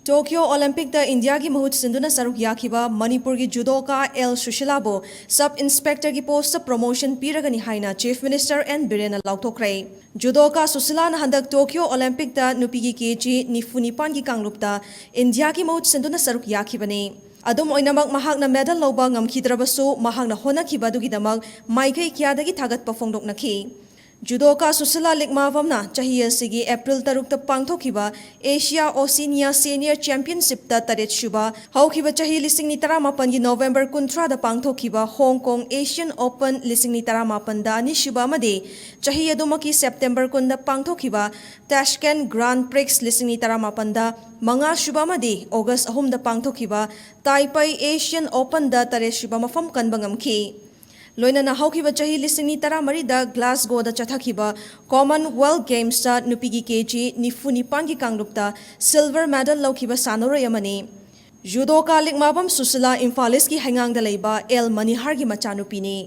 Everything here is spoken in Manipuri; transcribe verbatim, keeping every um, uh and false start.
ꯇꯣꯀꯤꯌꯣ ꯑꯣꯂꯦꯝꯄꯤꯛꯇ ꯏꯟꯗꯤꯌꯥꯒꯤ ꯃꯍꯨꯠ ꯁꯤꯟꯗꯨꯅ ꯁꯔꯨꯛ ꯌꯥꯈꯤꯕ ꯃꯅꯤꯄꯨꯔꯒꯤ ꯖꯨꯗꯣꯀꯥ ꯑꯦꯜ ꯁꯨꯁꯤꯂꯥꯕꯨ ꯁꯕ ꯏꯟꯁꯄꯦꯛꯇꯔꯒꯤ ꯄꯣꯁꯇ ꯄ꯭ꯔꯣꯃꯣꯁꯟ ꯄꯤꯔꯒꯅꯤ ꯍꯥꯏꯅ ꯆꯤꯐ ꯃꯤꯅꯤꯁꯇꯔ ꯑꯦꯟ ꯕꯤꯔꯦꯟꯅ ꯂꯥꯎꯊꯣꯛꯈ꯭ꯔꯦ꯫ ꯖꯨꯗꯣꯀꯥ ꯁꯨꯁꯤꯂꯥꯅ ꯍꯟꯗꯛ ꯇꯣꯀꯤꯌꯣ ꯑꯣꯂꯦꯝꯄꯤꯛꯇ ꯅꯨꯄꯤꯒꯤ ꯀꯦ ꯖꯤ ꯅꯤꯐꯨ ꯅꯤꯄꯥꯟꯒꯤ ꯀꯥꯡꯂꯨꯞꯇ ꯏꯟꯗꯤꯌꯥꯒꯤ ꯃꯍꯨꯠ ꯁꯤꯟꯗꯨꯅ ꯁꯔꯨꯛ ꯌꯥꯈꯤꯕꯅꯤ꯫ ꯑꯗꯨꯝ ꯑꯣꯏꯅꯃꯛ, ꯃꯍꯥꯛꯅ ꯃꯦꯗꯜ ꯂꯧꯕ ꯉꯝꯈꯤꯗ꯭ꯔꯕꯁꯨ, ꯃꯍꯥꯛꯅ ꯍꯣꯠꯅꯈꯤꯕ ꯑꯗꯨꯒꯤꯗꯃꯛ ꯃꯥꯏꯀꯩ ꯀꯌꯥꯗꯒꯤ ꯊꯥꯒꯠꯄ ꯐꯣꯡꯗꯣꯛꯅꯈꯤ꯫ ꯖꯨꯗꯣꯀꯥ ꯁꯨꯁꯤꯂꯥ ꯂꯤꯛꯃꯥꯕꯝꯅ ꯆꯍꯤ ꯑꯁꯤꯒꯤ ꯑꯦꯄ꯭ꯔꯤꯜ ꯇꯔꯨꯛꯇ ꯄꯥꯡꯊꯣꯛꯈꯤꯕ ꯑꯦꯁꯤꯌꯥ ꯑꯣꯁꯤꯅꯤꯌꯥ ꯁꯦꯅꯤꯌꯔ ꯆꯦꯝꯄꯤꯌꯟꯁꯤꯞꯇ ꯇꯔꯦꯠ ꯁꯨꯕ, ꯍꯧꯈꯤꯕ ꯆꯍꯤ ꯂꯤꯁꯤꯡ ꯑꯅꯤ ꯇꯔꯥꯃꯥꯄꯟꯒꯤ ꯅꯣꯕꯦꯝꯕꯔ ꯀꯨꯟꯊ꯭ꯔꯥꯗ ꯄꯥꯡꯊꯣꯛꯈꯤꯕ ꯍꯣꯡ ꯀꯣꯡ ꯑꯦꯁꯤꯌꯟ ꯑꯣꯄꯟ ꯂꯤꯁꯤꯡ ꯑꯅꯤ ꯇꯔꯥꯃꯥꯄꯟꯗ ꯑꯅꯤꯁꯨꯕ ꯑꯃꯗꯤ ꯆꯍꯤ ꯑꯗꯨꯃꯛꯀꯤ ꯁꯦꯞꯇꯦꯝꯕꯔ ꯀꯨꯟꯗ ꯄꯥꯡꯊꯣꯛꯈꯤꯕ ꯇꯥꯁꯀꯦꯟ ꯒ꯭ꯔꯥꯟ ꯄ꯭ꯔꯤꯛꯁ ꯂꯤꯁꯤꯡ ꯑꯅꯤ ꯇꯔꯥꯃꯥꯄꯟꯗ ꯃꯉꯥꯁꯨꯕ ꯑꯃꯗꯤ ꯑꯣꯒꯁ ꯑꯍꯨꯝꯗ ꯄꯥꯡꯊꯣꯛꯈꯤꯕ ꯇꯥꯏꯄꯩ ꯑꯦꯁꯤꯌꯟ ꯑꯣꯄꯟꯗ ꯇꯔꯦꯠꯁꯨꯕ ꯃꯐꯝ ꯀꯟꯕ ꯉꯝꯈꯤ꯫ ꯂꯣꯏꯅꯅ ꯍꯧꯈꯤꯕ ꯆꯍꯤ ꯂꯤꯁꯤꯡ ꯑꯅꯤ ꯇꯔꯥꯃꯔꯤꯗ ꯒ꯭ꯂꯥꯁꯒꯣꯗ ꯆꯠꯊꯈꯤꯕ ꯀꯣꯃꯟꯋꯦꯜꯊ ꯒꯦꯝꯁꯇ ꯅꯨꯄꯤꯒꯤ ꯀꯦ ꯖꯤ ꯅꯤꯐꯨ ꯅꯤꯄꯥꯟꯒꯤ ꯀꯥꯡꯂꯨꯞꯇ ꯁꯤꯜꯚꯔ ꯃꯦꯗꯜ ꯂꯧꯈꯤꯕ ꯁꯥꯟꯅꯔꯣꯏ ꯑꯃꯅꯤ꯫ ꯖꯨꯗꯣꯀꯥ ꯂꯤꯛꯃꯥꯕꯝ ꯁꯨꯁꯤꯂꯥ ꯏꯝꯐꯥꯜ ꯏꯁꯀꯤ ꯍꯩꯉꯥꯡꯗ ꯂꯩꯕ ꯑꯦꯜ ꯃꯅꯤꯍꯥꯔꯒꯤ ꯃꯆꯥꯅꯨꯄꯤꯅꯤ꯫